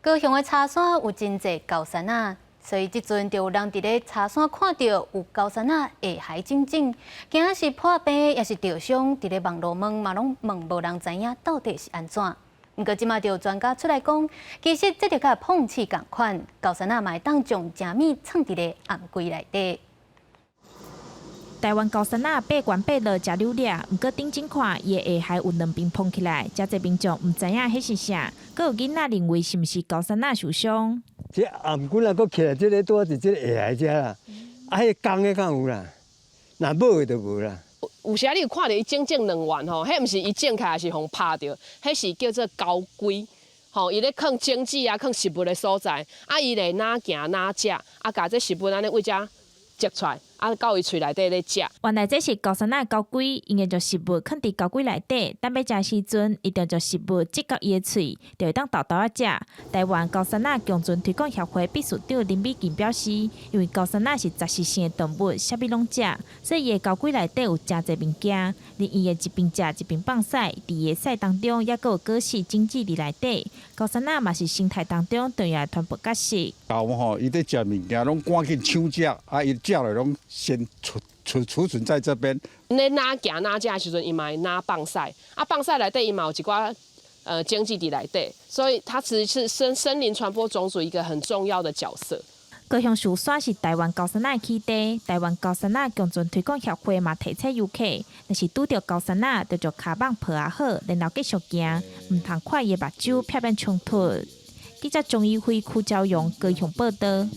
高雄的柴山有真濟高山仔，所以這陣就有人佇咧柴山看著有高山仔下骸種種，驚是破病抑是著傷，佇咧網路問嘛攏問無人知影到底是按怎。毋過這馬就有專家出來講，其實這就佮碰刺仝款，高山仔嘛會當將食物藏佇咧頷頸內底。台灣高山仔爬懸爬落誠溜掠，毋過定睛看，伊的下骸有兩邊膨起來，誠濟民眾毋知影彼是啥，閣有囡仔認為是毋是高山仔受傷。這頷頸啊，閣起來，這个拄仔佇這个下骸遮啦，啊，彼个公的敢有啦？若母的就無啦。有時你有看著伊整整兩圓吼，彼毋是伊種起來是予拍著，彼是叫做交龜。吼，伊咧囥種子啊，囥食物的所在，啊，伊會哪行哪食，啊，共這食物按呢對遮摘出來，啊，到伊喙內底咧食。原來這是高山仔交龜，𪜶會將食物囥佇交龜內底，等欲食時陣，伊就將食物擠到伊的喙，就會當沓沓仔食。台灣高山仔共存推廣協會秘書長林美琴表示，因為高山仔是雜食性的動物，啥物攏食，所以伊的交龜內底有誠濟物件，而伊會一邊食一邊放屎，佇伊的屎當中猶閣有果實種子佇內底。高山仔嘛是生態當中重要的傳播角色。猴吼，伊咧食物件攏趕緊搶食，啊，伊食落攏先儲儲儲存在這邊。咧哪行哪食的時陣，伊嘛會哪放屎，啊放屎內底伊嘛有一寡種子佇內底，所以它其實是森林傳播種子一個很重要的角色。高雄壽山是台灣高山仔的起地，台灣高山仔共存推廣協會嘛提醒遊客，若是拄著高山仔，就將跤蠓抱仔好，然後繼續行，毋通看伊的目睭，避免衝突。記者鍾怡輝、邱昭陽高雄報導。